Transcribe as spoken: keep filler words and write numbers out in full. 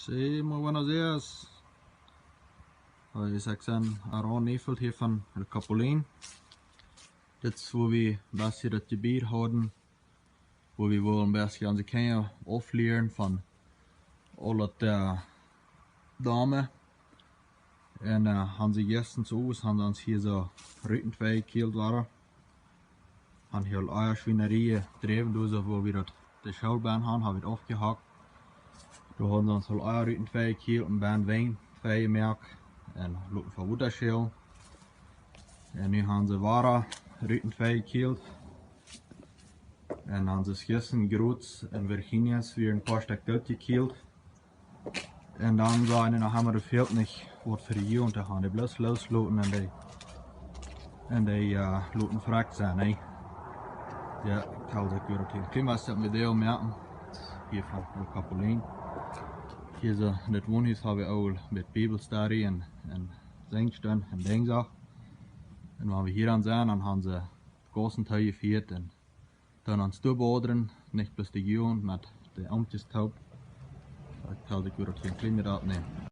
Sí, muy buenos días. Hia es Aaron Neufeld hia von El Capulín. Dit es wua wie best hia daut Jebied hauden, wua wie wullen best hia onse Kjinja auflieren von aul daut Dame. Un han see jistren soo, han see ons hia soo Ruten twei jekjielt worden. Han hia aul Eia Schwienerie jedräwen, doa soo wua wie daut de School benn han, ha wie daut aufjehakt. Doa han see ons aul Eia Ruten twei jekjielt un benn Ween twei jemoakt un loten fa Wota schälen. Un nu han see wada Ruten twei jekjielt. Un dan sent jistren Groats un Virginias wia een poa Stekj doot jekjielt. Un dan sent see noch emma, doa fält nich waut fa de Jugent to han. Dee bloos loosloten un dee, un dee loten frakj sennen, nä? Jo, ekj tel daut ekj wada een kjlien bät Video moaken. Hia von El Capulín. Hia soo, en dit Wonhus ha wie aul met Bibelstudie un, un Sinjstund un Dinj soo. Un wan wie hia aun sent, dan han see Gaussen toojefieet un dan ons doa boadren, nich bloos de Jugent, met de Omkjes toop. Ekj tel daut ekj wada een kjlien bät oppnämen.